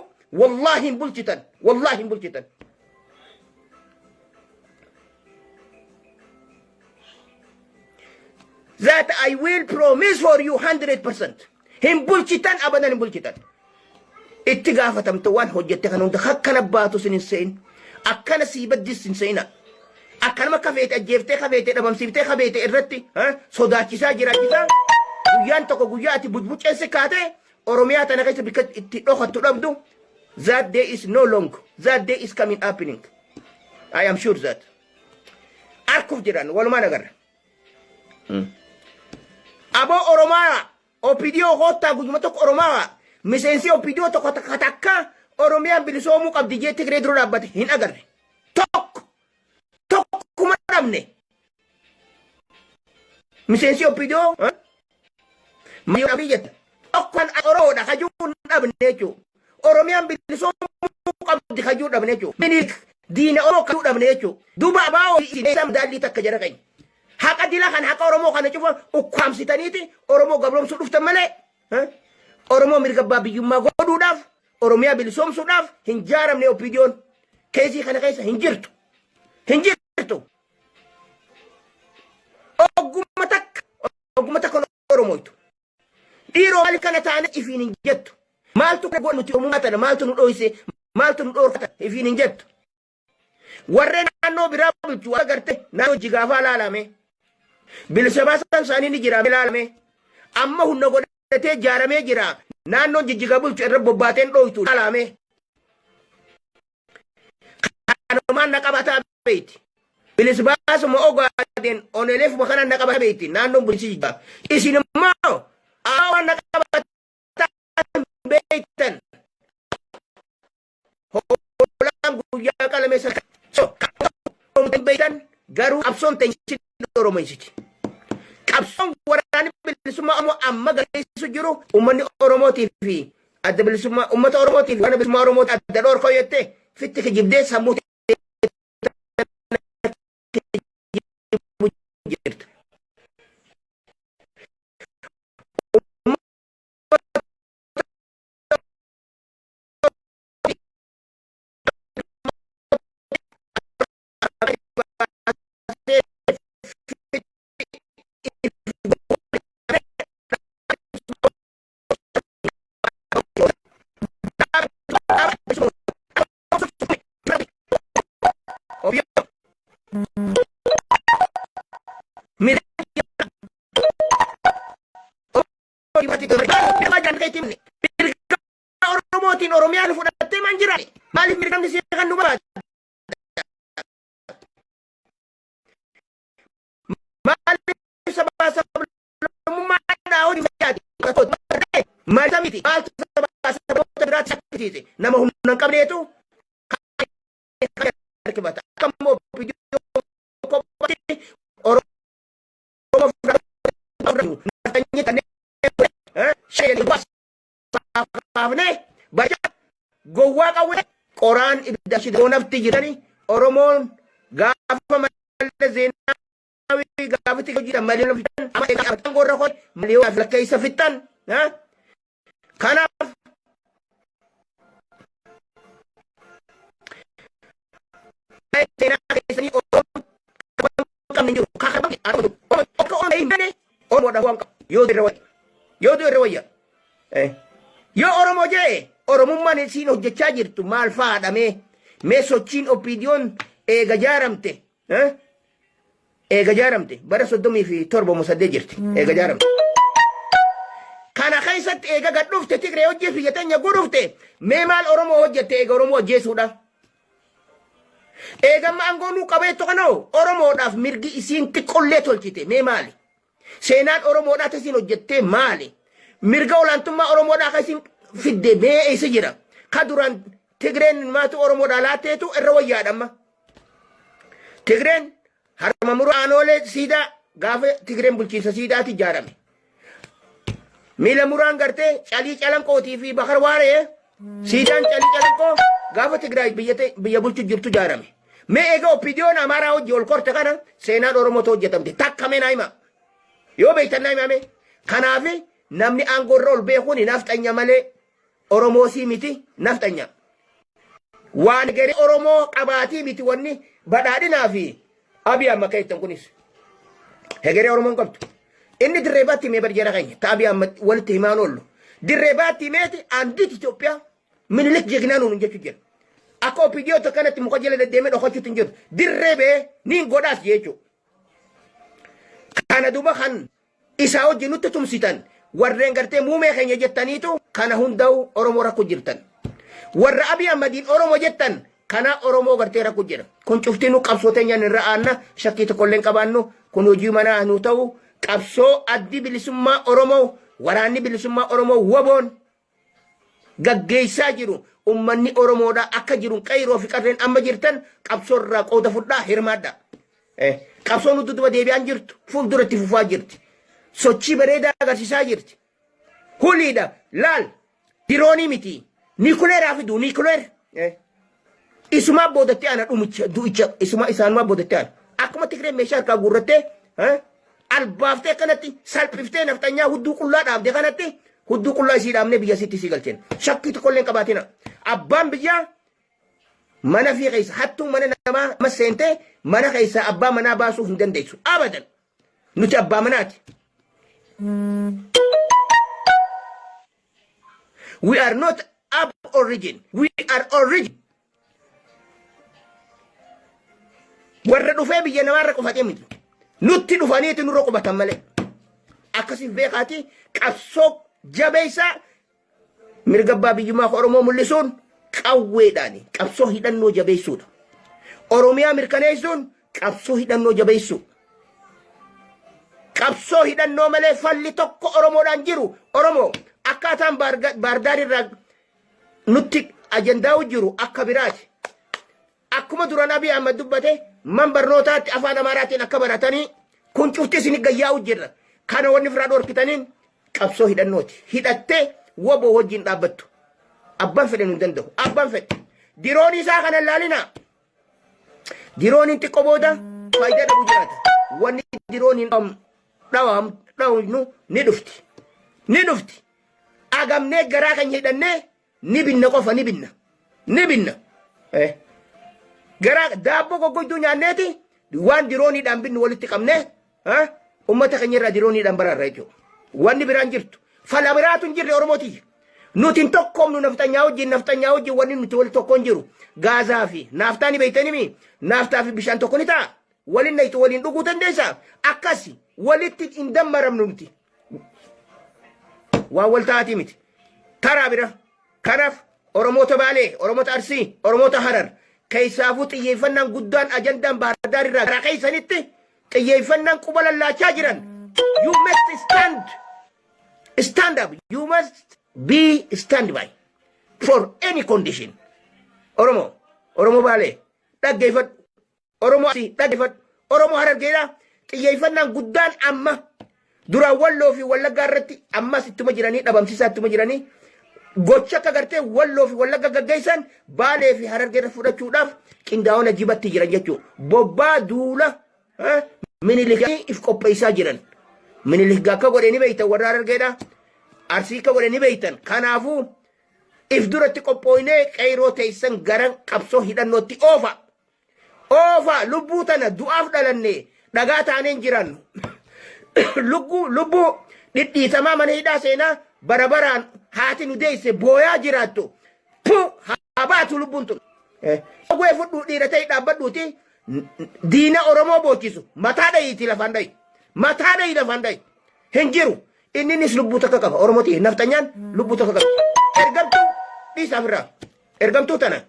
S1: wallaahi hin bulchitan wallaahi hin bulchitan. That I will promise for you 100%. Hin bulchitan abadan hin bulchitan. Itti gaafatamta waan hojjette kan hunda akkana baatu sin hin se'in. Akkana sii baddis hin se'ina. Akkanuma kafeete ajjeeftee kafeete dhabamsiiftee kafeete irratti sodaachisaa jiraachisaa guyyaan tokko guyyaa ati bujbucceen si kaatee Oromiyaa tana keessa bikka itti dhokattu dhabdu. That day is no long, that day is coming happening. I am sure that arkuuf jedhan walumaan agarra. Aboo Oromaa OPDO koottaa guyyuma tokko Oromaa miseensi OPDO tokko takka takka Oromiyaan bilisoomuu qabdi jee Tigree dura dhaabbate hin agarre. Tokko tokkuma dhabne. Miseensi OPDO mayyoo jette tokkoon Oromoodha kajuu hin dhabne jechuudha. Oromiyaan bilisoomuu qabdi kajuu dhabne jechuudha. Minilik diina Oromoo kajuu dhabne jechuudha. Duuba abaa'oo isin eessa madaallii takka jara keenya. Haqa dila kan haqa Oromoo kana cufa ukkaamsitaniiti Oromoo gabroomsuu dhuftan malee Oromoo mirga abbaa biyyummaa godhuudhaaf Oromiyaa bilisoomsuudhaaf hin jaaramne. OPDOn keesii kana keessa hin jirtu. Hin jirtu. Ogguma takka ogguma takka Oromootu. Dhiiroo maal kana taane ifiin hin jettu. Maaltu kana godhu nuti Oromummaa tana maaltu nu dhoyse maaltu nu dhoorkata ifiin hin jettu. Warreen naannoo biraa bulchu agarte naannoo jigaafaa laalame. Bilisa baasaan isaanii ni jira laalame. Amma humna godhatee ijaaramee jira. Naannoon jijjiga bulchu irra bobbaateen dhooytu laalame. Kanumaan na qabataa beeyti. Bilisa baasuma Ogaadeen oneleefuma kanaan na qabataa beeyti. Naannoon bulchi jijjiga. Isin immoo waan na qabataa beeytan. Hoolaan guyyaa qalame sana so hin beektan garuu qabsoon teenya Oromoysiti. Qabsoon waraanni bilisummaa Oromoo amma gaggeessu jiru uummanni Oromootii fi adda bilisummaa uummata Oromootii fi waraana bilisummaa Oromootii adda dhorkoo jettee fitti kijibdee sammuu jirta. Oromootiin Oromiyaan fudhattee man jiraate maaliif mirgamni si kan nu barbaada? Maaliif sabaa sablammummaadhaa hojii fayyaati? Maal miti? Maaltu sabaa saboota biraatti shakkisiise? Nama humna hin qabneetu harkifata. Akka immoo kophaatti Oromoo fudhatu nafxanyii kanneen kaafne barcaa gowwaa qawwee qoraan ibidda shidoo nafti jirani Oromoon gaafa malee Zeenaawii gaafatti hojjetan malee fixan amma egaa aangoo irra koo malee lakkeessa fixan. Kanaaf seenaa keessanii Oromoon qabne jiru akka Oromoo hin beekne Oromoodhaaf waan qabu yoo irra wayya yoo irra wayya yoo Oromoo jee Oromummaan isiin hojjechaa jirtu maal fa'aadha? Mee mee sochiin OPDOn eega jaaramte eega jaaramte bara 37 moo 8 jirti eega jaaramte. Kana keessatti eega gad dhufte Tigree hojii biyya teenya gudhufte mee maal Oromoo hojjette eega Oromoo ajjeesuudha? Eegamma aangoo nuu qabeettu kanoo Oromoodhaaf mirgi isiin xiqqollee tolchite mee maali? Seenaan Oromoodhaa isiin hojjettee maali? Mirga olaantummaa Oromoodhaa kan isiin fidde mee eessa jira? Ka duraan Tigreen maatu Oromoodhaa laatteetu irra wayyaadha amma. Tigreen harma muruu aanoolee siidaa gaafa Tigreen bulchiinsa siidaati ijaarame. Miila muraan gartee calii calanqootii fi bakar waaree siidaan calii calanqoo gaafa Tigraay biyya biyya bulchu jirtu ijaarame. Mee eega OPDOn Amaaraa hojii ol korte kana seenaan Oromootu hojjetamte takka mee naa hima. Yoo beektan naa himame. Kanaaf namni aangoo irra ol beekuun nafxanya malee Oromoosii miti nafxanya. Waan garee Oromoo qabaatii miti wanni badhaadhinaa fi Abiy Ahmad kan jettan kunis. Hegeree Oromoon qabdu. Inni dirree baatti himee bar jara keenya ta Abiy Ahmad walitti himaan oollu. Dirree baatti himeeti andiit Itoophiyaa Minilik jegnaa nuun jechuu jira. Akka OPDO kanatti muka jala deddeemee dhokachuutti hin jiru. Dirree ba'ee niin godhaas jechuudha. Kana duba kan isaa wajjin nutti tumsitan warreen gartee muumee keenya jettaniitu kana hunda'u Oromoo rakku jirtan. Warra Abiy Ahmadiin Oromoo jettan kana Oromoo gartee rakku jira. Kun cuftinuu qabsoo teenyaan irra aanna, shakkii tokkollee hin qabaannu. Kun hojii manaa nu ta'u qabsoo addi bilisummaa Oromoo, waraanni bilisummaa Oromoo WBOn gaggeessaa jiru, ummanni Oromoodhaa akka jiru qeyroo fi qarreen amma jirtan qabsoo irraa qooda fudhaa, hirmaadhaa. Qabsoon nuti duba deebi'aan jirtu fuulduratti fufaa jirti. Sochii bareedaa agarsiisaa jirti. Huliidha laal, diroonii miti, niikuleeraa fidu niikuleer. Isumaa boodatti aana dhumicha du'icha isuma isaanumaa boodatti aana. Akkuma Tigreen meeshaa harkaa guurrattee albaaftee akkanatti salphiftee nafxanyaa hudduu qullaa dhaabde kanatti hudduu qullaa isii dhaabnee biyya isiitti isii galcheen. Shakkii tokkollee hin qabaatina. Abbaan biyyaa mana fi keessa hattuu mana namaa nama seentee mana keessaa abbaa manaa baasuu hin dandeessu. Abadan. Nuti abbaa manaati. We are not ab origin. We are origin. Warra dhufee biyya namaarra qufatee miti. Nutti dhufaniiti nurra qubatan malee. Akkasiif beekaati, qabsoo jabeessaa mirga abbaa biyyummaa Oromoo mul'isuun qawweedhaani qabsoo hidhannoo jabeessuudha. Oromiyaa mirkaneessuun qabsoo hidhannoo jabeessuu. Qabsoo hidhannoo malee falli tokko Oromoodhaan jiru. Oromoo akkaataan Baardaar irraa nutti ajandaa'u jiru akka biraati. Akkuma duraan Abiy Ahmad dubbate, man barnootaatti afaan Amaaraatiin akka baratanii kun cufti isin gayyaa'u jirra. Kana wanni firaa dhorkitaniin qabsoo hidhannooti. Hidhattee WBO wajjin dhaabbattu. Abbaan fedhe nu hin danda'u. Abbaan fedhe. Diroonii isaa kana ilaalinaa. Dirooniin xiqqoo booda faayidaa dhabu jiraata. Wanni dirooniin dhawnu ni dhufti. Ni dhufti. Agamnee garaa keenya hidhannee ni binna qofa, ni binna. Ni binna. Garaa daabboo goggoyduu nyaanneeti waan dirooniidhaan binnu walitti qabnee ummata keenya irraa dirooniidhaan baraarra jechuudha. Wanni biraan jirtu. Fala biraatu hin jirre Oromootiyya. Nuti hin tokkoomnu nafxanyaa wajjin, nafxanyaa wajjin wanni nuti wali tokko hin jiru. Gaazaa fi naaftaa ni beektanii mi? Naaftaa fi bishaan tokko ni ta'a. Waliin naytu waliin dhuguu dandeessa. Akkasi walitti hin dammaramnu nuti. Waan wal ta'aatii miti. Taraa bira. Kanaaf Oromoota Baalee, Oromoota Arsii, Oromoota Harar keessaafuu xiyyeeffannaan guddaan ajandaan Baahir Daar irraa gara keessanitti xiyyeeffannaan quba lallaachaa jiran. You must stand. Stand up. You must be stand by for any condition. Oromoo, Oromoo Baalee, dhaggeeffadhu. Oromoo Arsii, dhaggeeffadhu. Oromoo Harargeedhaa xiyyeeffannaan guddaan amma duraan Walloo fi Wallaggaa irratti ammas ittuma jiranii dhabamsiisaa ittuma jiranii gocha akka gartee Walloo fi Wallagga gaggeessan Baalee fi Harargee irra fudhachuudhaaf qindaa'oon ajibatti jiran jechuudha. Bobbaa duula Minilik if qopheessaa jiran. Minilik akka godhe ni beektan, warra Harargeedhaa. Arsii akka godhe ni beektan. Kanaafuu if duratti qophooynee qeyroo teessan gara qabsoo hidhannootti oofa. Oofa, lubbuu tana du'aaf dhalanne, dhagaa taaneen jiran. Lubbuu lubbuu dhidhiitamaa mana hidhaa seenaa bara baraan haati nu deesse booyaa jiraattu. Pu haa baatu lubbuun tun. Qawwee fudhuu, dhiira ta'e dhaabbadhuuti diina Oromoo boochisu mataa dhayiiti lafaan dhayi. Mataa dhayi lafaan dhayi. Hin jiru. Inninis lubbuu takka qaba. Oromoo ta'e nafxanyaan lubbuu takka qaba. Ergamtuu dhiisaaf irraa. Ergamtuu tana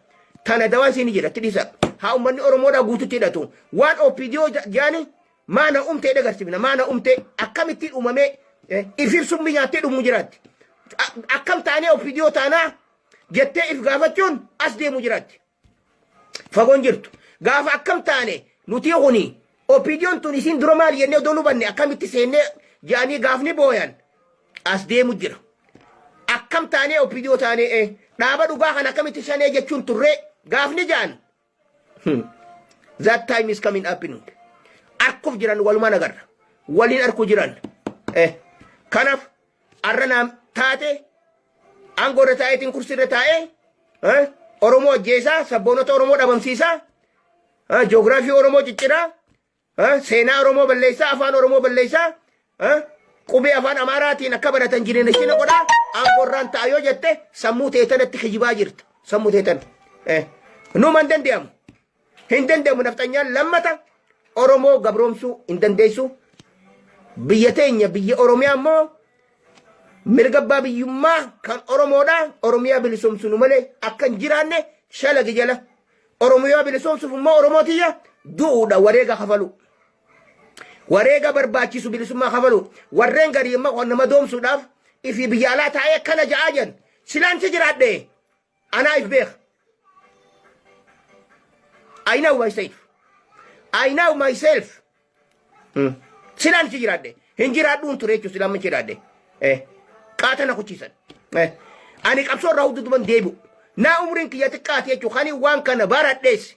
S1: tana dawaan siin jira itti dhiisa. Haa uummanni Oromoodhaa guututti hidhatu. Waan OPDO jaani maana umtee dhagarsiifna. Maana umtee akkamittiin uumamee ifif summii nyaattee dhumuu jiraatti. Akkam taanee OPDO taanaa jettee if gaafachuun as deemuu jiraatti. Fagoon jirtu. Gaafa akkam taane nuti kuni OPDOn tun isiin dura maal jennee odoo nu banne akkamitti seennee jedhanii gaafni booyan as deemu jira. Akkam taanee OPDO taanee dhaaba dhugaa kan akkamitti shanee jechuun turree gaafni ja'an. That time is coming up. Arkuuf jiran walumaan agarra. Waliin arkuu jiran. Kanaaf arra naam taate Aangoo irra taa'eetiin kursii irra taa'ee Oromoo ajjeesaa, sabboonota Oromoo dhabamsiisaa, joogiraafii Oromoo cicciraa, seenaa Oromoo balleessaa, afaan Oromoo balleessaa, qubee afaan Amaaraatiin akka baratan jireenya ishee godhaa, aangoo irraan ta'a yoo jette sammuu teetanatti kijibaa jirta. Sammuu teetan. Numa hin danda'amu. Hin danda'amu nafxanyaan lammata Oromoo gabroomsuu hin dandeessu. Biyya teenya biyya Oromiyaa immoo mirga abbaa biyyummaa kan Oromoodha. Oromiyaa bilisoomsinu malee akka hin jiraanne shalagi jala. Oromiyaa bilisoomsuuf immoo Oromoo tiyya du'uudha wareega kafalu. Wareega barbaachisu bilisummaa kafalu. Warreen garii immoo nama doomsuudhaaf ifii biyya alaa taa'ee akkana ja'aa jiran. Silaan si jiraadhe anaa if beeka. I know myself. I know myself. Silaan si jiraadhe. Hin jiraadhuun ture jechuun silaan min jiraadhe. Qaata na kuchiisan. Ani qabsoo irraa hudduu duban deebi'u. Naa umriin kiyya xiqqaate jechuun kan waan kana baradhees.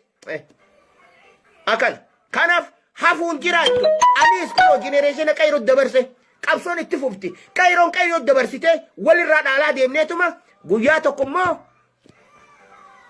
S1: Akkana. Kanaaf hafuun jiraattu. Anis kunoo generation qayroo dabarse. Qabsoon itti fufti. Qayroon qayroo dabarsite walirraa dhaalaa deemneetuma guyyaa tokko immoo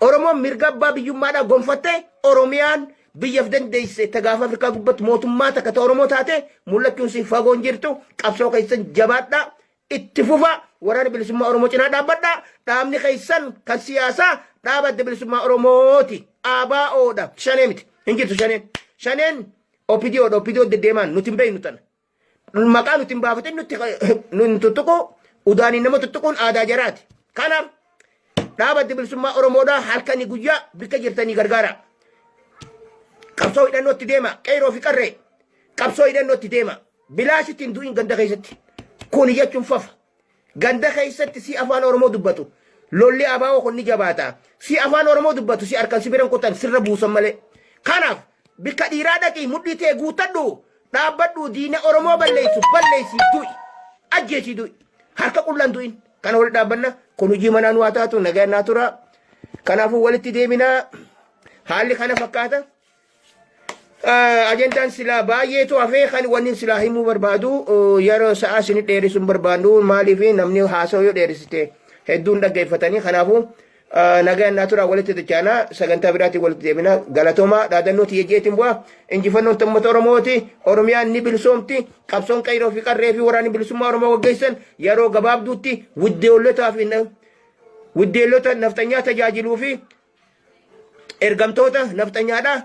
S1: Oromoon mirga abbaa biyyummaadhaa gonfattee Oromiyaan biyyaaf dandeesse ta gaafa Afrikaa gubbatti mootummaa takka ta Oromoo taate mul'achuun si fagoon jirtu. Qabsoo keessan jabaadhaa, itti fufa. Waraana bilisummaa Oromoo cinaa dhaabbadhaa. Dhaabni keessan kan siyaasaa dhaaba adda bilisummaa Oromooti, ABOdha. Shanee miti, hin jirtu shaneen. Shaneen OPDOdha. OPDO deddeemaan nuti hin beeknu. Tana maqaa nuti hin baafatin, nutti nun tuttuqu. Udaanii nama tuttuquun aadaa jaraati. Kanaaf dhaaba adda bilisummaa Oromoodhaa halkanii guyyaa bikka jirtanii gargaara. Qabsoo hidhannootti deema. Qeyroo fi qarree, qabsoo hidhannootti deema. Bilaashitti hin du'in ganda keessatti. Kuni jechuun fafa. Ganda keessatti si afaan Oromoo dubbatu. Lolli ABO kun ni jabaata. Si afaan Oromoo dubbatu si harkan si biran kutan sirra buusan malee. Kanaaf bikka dhiiraa dhaqii mudhii ta'e guuttadhu, dhaabbadhu, diina Oromoo balleessu balleessii du'i. Ajjeesii du'i. Harka qullaan du'in. Kana wal dhaabbanna. Kun hojii manaa nu haa taatu, nagaan naa tura. Kanaafuu walitti deebinaa. Haalli kana fakkaata. Ajendaan silaa baay'eetu hafee kan wanni silaa himuu barbaadu yeroo sa'aa isin dheeressuun barbaadu. Maaliif namni haasa'u yoo dheeressite hedduun dhaggeeffatanii. Kanaafuu nagaan naa tura, walitti dachaanaa, sagantaa biraatiin walitti deebina. Galatoomaa. Dhaadannoo tiyya jeetiin bu'a. Injifannoon uummata Oromooti. Oromiyaan ni bilisoomti. Qabsoon qeyroo fi qarree fi waraanni bilisummaa Oromoo gaggeessan yeroo gabaabduutti widdeellotaa fi widdeellota nafxanyaa tajaajiluu fi ergamtoota nafxanyaadha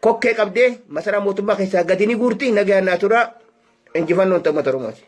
S1: kokkee qabdee masaraa mootummaa keessaa gadi ni guurti. Nagaan naa tura. Injifannoon uummata Oromooti.